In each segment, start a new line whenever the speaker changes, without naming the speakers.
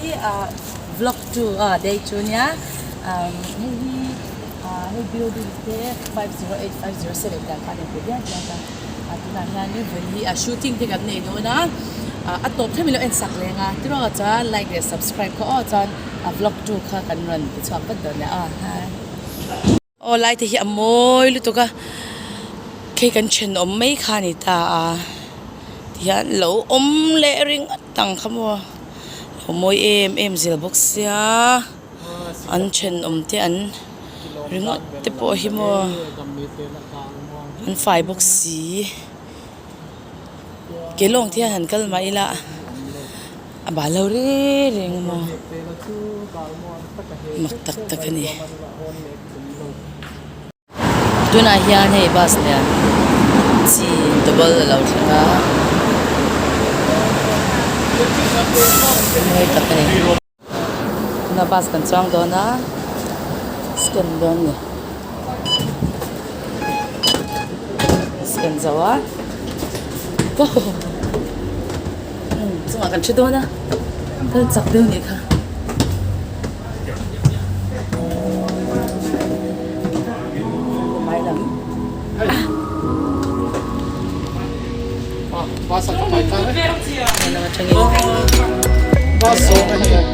hi vlog 2 day 2 nia hei hi hei building te 508 507 tah khan in pe diat diat a tunah hianin vawi hi a shooting te kan nei dawn a a tawp thleng min lo en sak leng a tiraw chuan like leh subscribe kha aw chuan a vlog 2 kha kan rawn ti chhuak vat dawn nia aw. Aw lai te hi a mawi lutuk a khi kan thenawm mai kha a ni ta a tihian lo awm leh ringawt ang kha maw lo mawi em em zel bawk sia an thenawm te an ringawt te pawh hi maw an fai bawk si ke lawng te hian han kal mah ila. A bal lo reng reng a maw? Mak tak tak a ni. Tunah hian hei bus lian chi double a lo thleng a, mawi tak a ni. Tunah bus kan chuang dawn a, scan dawn a ni. Scan zo a. Chungah kan hre dawn a, kal chak deuh nih kha. Hmai lam. Hmai lam atangin.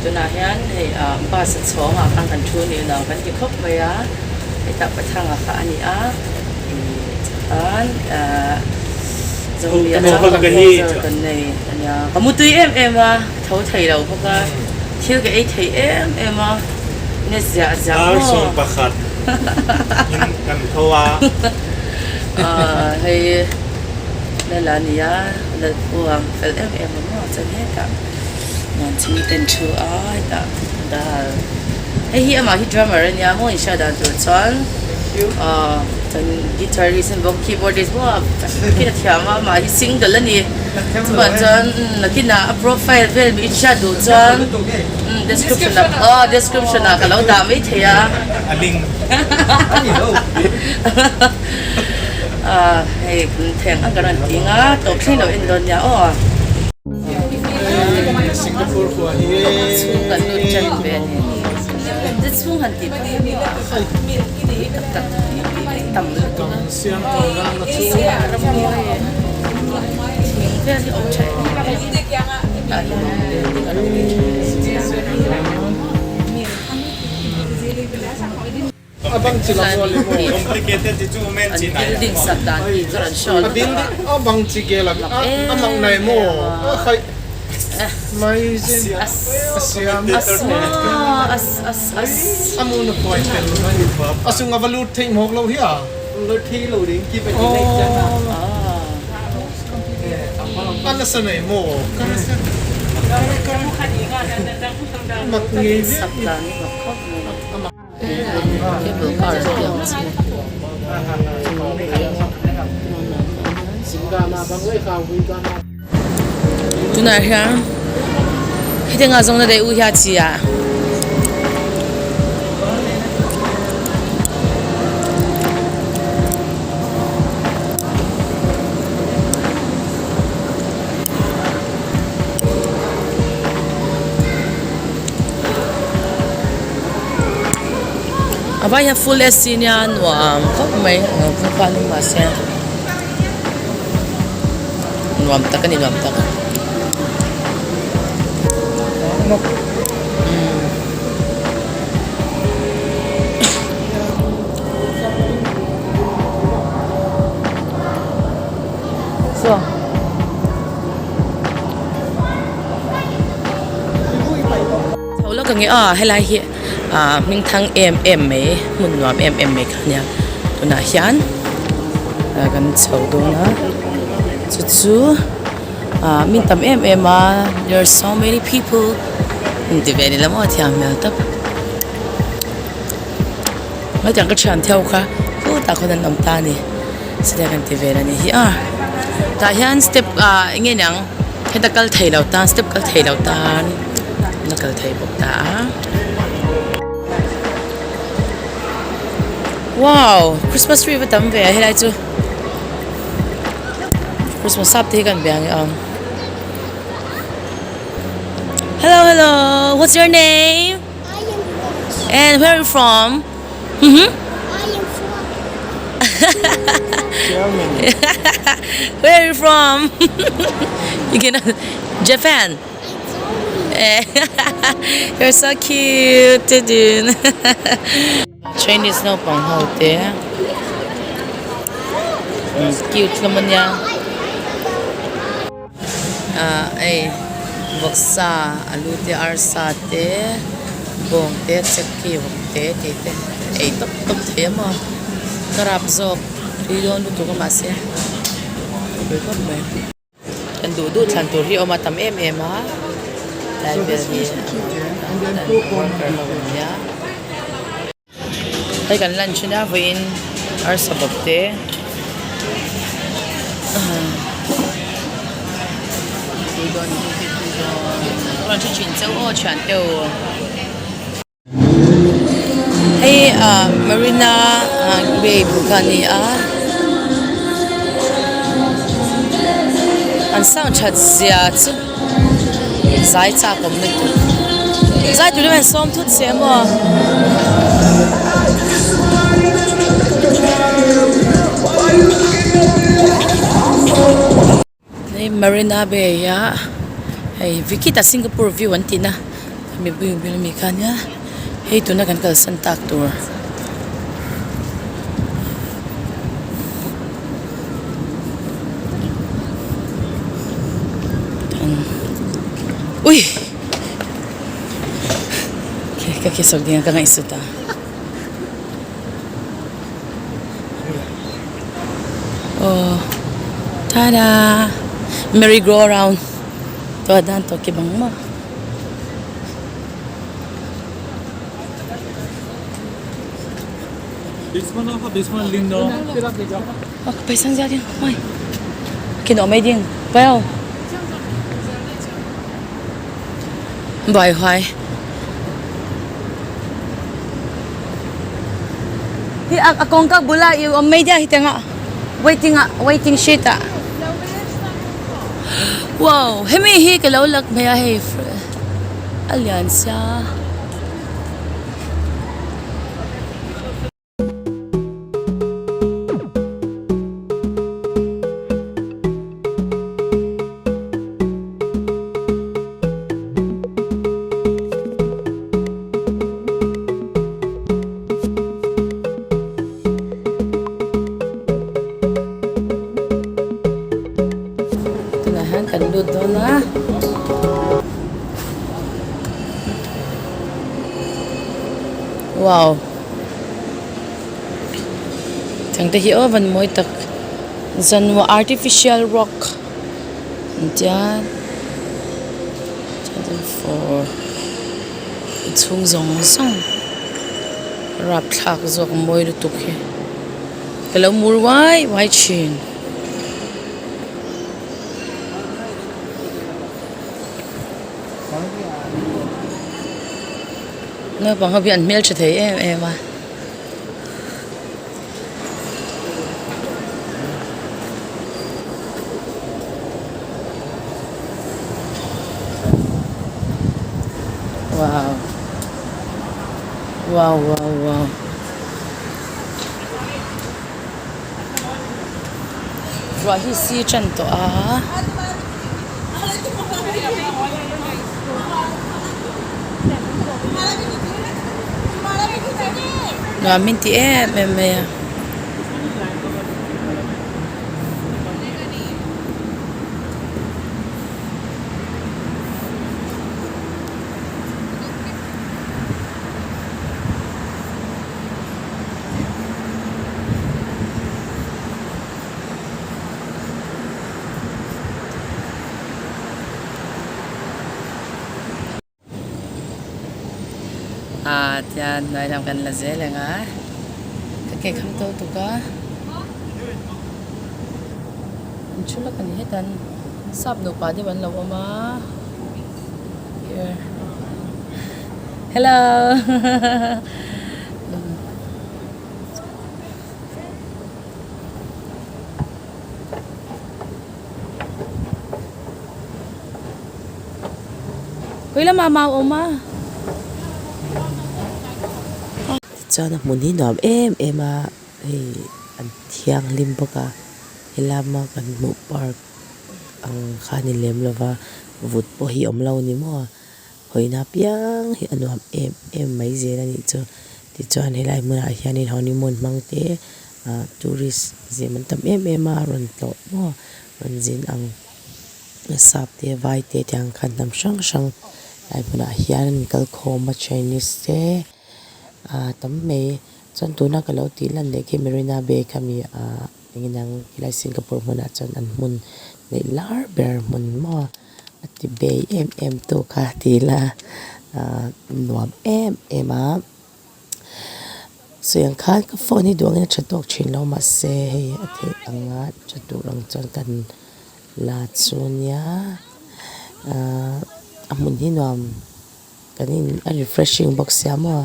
Tunah hian hei bus a chhawng ah khan kan thu ni lo kan ti khawp mai a hetah pathanga kha a ni a ih chuan ahh zohmia chang kan nei a nia ka mutui em em a. Tho thei lo bawk a, thil ka ei thei em em a, ne ziah ziah maw?
Dar 11 in kan tho a.
Hei Lala nia, Lalpuang fel em em a maw chuan hetah Muanchhungi ten thu a hetah dal. Hei hi amah hi drummer a nia maw inhriat dan tur chuan chuan guitarist a ni bawk keyboardist pawh a khi a thiam a amah hi single a ni chuvang chuan nakinah a profile vel mi inhriat duh chuan description ah aw description ah ka lo dah mai thei a
a link
hei kan theng ang ka rawn ti ang a tawp thleng lo en dawn nia aw.
Singapore khua hi
chhung kan lut ṭan ve a ni chu chhung han tih phei hi tak tak tam lutuk a
siam tawh nan a chu
thing vel hi awm ṭha em em tah hian building a lo awm ṭha em.
A bang chi lam rual emaw.
Complicated chi chu men chi nai.
An building sak dan hi chu an show
A building a bang chi ke lam a mang nai maw a khai mai zin a siam
as as as as
a mu na khuai tel a sung a va lut theih hmawk lo hi a
lut thei lo ding ki pa nei chan a
a nasa nei maw ka nasa mak ngei
sak dan hi mak khawp mai. Cable car a tih ang chu. Tunah hian hetiang ah zawng na daih u hian a chi ah. A vai hian full ac nia nuam khawp mai mahse nuam tak a ni nuam tak. Saw. Chho lawk ang e aw helai hi ah hming thang em em mai hmun nuam em em mai kha ania tunah hian ah kan chho dawn a chu chu ah mi tam em em a there are so many people inti ve ni lo maw thiam hmel tawp. Hetiang ka thian theuh kha khutah khawn an awm ta a ni chutia kan ti vel a nih hi a tah hian step ah eng nge niang heta kal thei lo tan step kal thei lo tan la kal thei bawk ta a wow christmas tree va tam ve a helai chu christmas sap te hi kan bia ang e aw hello hello what's your name. And where are you from? Mm -hmm.
I am from
Germany.
Where are you from? you cannot Japan. You're so cute, dude. Chinese naupang ho te cute hlawm a nia. Ah hei vawksa alu te arsa te bawng te cheki vawk te tih te ei tawp tawp thei a maw ka rap zawk tui dawn lutuk a mahse tui khawp mai kan duh duh thlan tur hi a awm a tam em em a tlai vel hi worker ho an nia. Hei kan lan thin a vawiin arsa bawp te tui dawn tui tui dawn ka rawn hre thin chauh aw thian te u hei ah marina bay bul kha a ni a an sound that zia chu. Zai chak awm lutuk. Zai tur hian sawm thut che maw? Hei Marina Bay a hei Vikita Singapore view an tihna mipui bil ami kha ania hei tuna kan kalsan tak tur. Ui ka khi sawk ding a ka ngaihsut a aw tada merry go round tawh dan tawh ki bang maw. Bài hoài Hi a kawngka bulah i awm mai diak hi tengah waiting ah waiting sheet ah wow hemi hi ka lo lak hmel a hei a lian sia. Tunah hian kan lut dawn a. Wow thing te hi aw van mawi tak zanwa artificial rock an tia for chhung zawng zawng rapthlak zawk mawi lutuk hi ka lo mur uai uai thin. Naupang ho hi an hmeltha thei em em a. Wow wow wow wow Ruah hi si tan tawh a. Nuam min ti em em mai a. Ah tian hnuai lam kan la zel ang a, ka ke kham to tuk a, an thu lawk a ni hetan sap nupa deuh an lo awm a, here hello. Khawi lamah mau awm a.
Tichuan a hmun hi nuam em em a, hei an thianghlim bawk a, helama kan hmuh park ang kha a ni lem lova, vut pawh hi awm lo ni maw. Hawina piang hi a nuam em em mai zel a nih chu. Tichuan helai hmunah hianin honeymoon hmang te ah tourist zim an tam em em a a rawn tlawh maw rawn zin ang sap te vai te tiang khan hnam hrang hrang helai hmunah hian an kal khawm a chinese te ah tam mai chuan tuna ka lo tih lan leh khi Marina Bay kha mi ah eng inang helai Singapore hmunah chuan an hmun neih lar ber hmun maw. A ti bei em em tu kha ti ila ahh nuam em em a sawi ang khan ka phone hi duh angin a tha tawk thin lo mahse hei a theih anga tha tur ang chuan kan la chu nia ahh a hmun hi nuam kan in a refreshing bawk sia maw.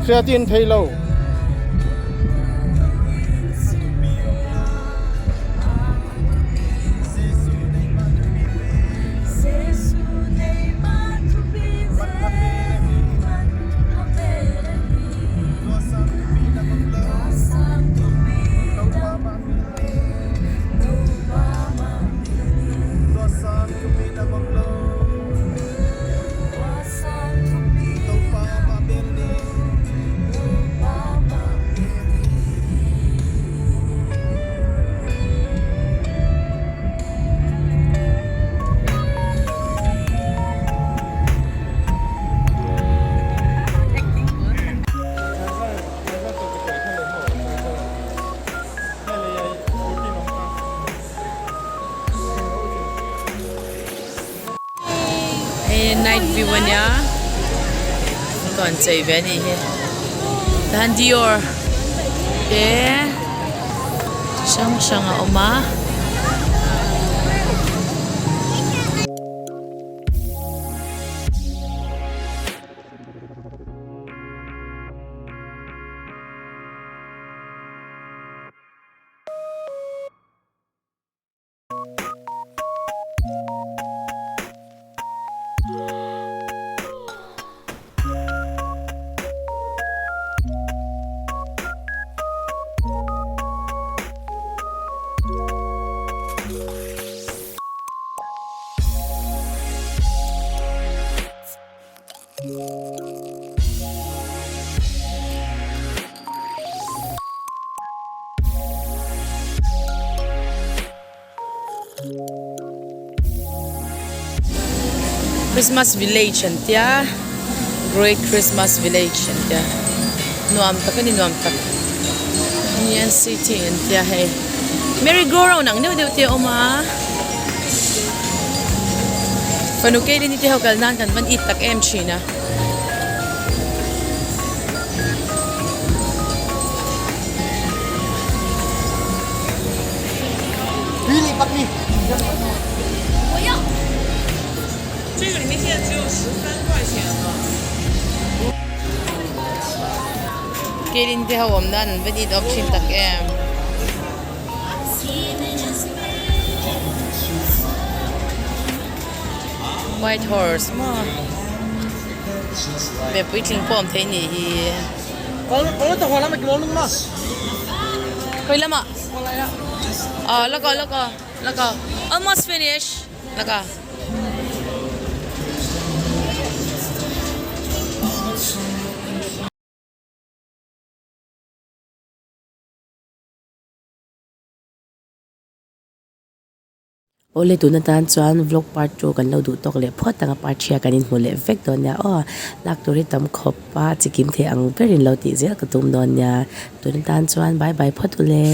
Hriatin thei lo.
Hei night view a nia ka han chei ve a nih hi tahan Dior te chi hrang hrang a awm a. Christmas village an tia great Christmas village an tia nuam tak a ni nuam tak Union city an tia hei merry go round ang deuh deuh te a awm a fanu keilini te ho kal nan kan van it tak em thin a. Keilin te ho awm nan an va it awm thin tak em. White horse maw ve puitling pawh awm thei nih hi. Khawi lamah ah lawk aw lawk aw lawk aw. Almost finish. 那个。
Awle tun atan chuan vlog part 2 kan lo duh tawk leh phawt ang a part 3 ah kan inhmu leh vek dawn nia aw lak tur hi tam khawp a chikim thei ang berin lo tih zel ka tum dawn nia tun atan chuan bye bye phawt ule.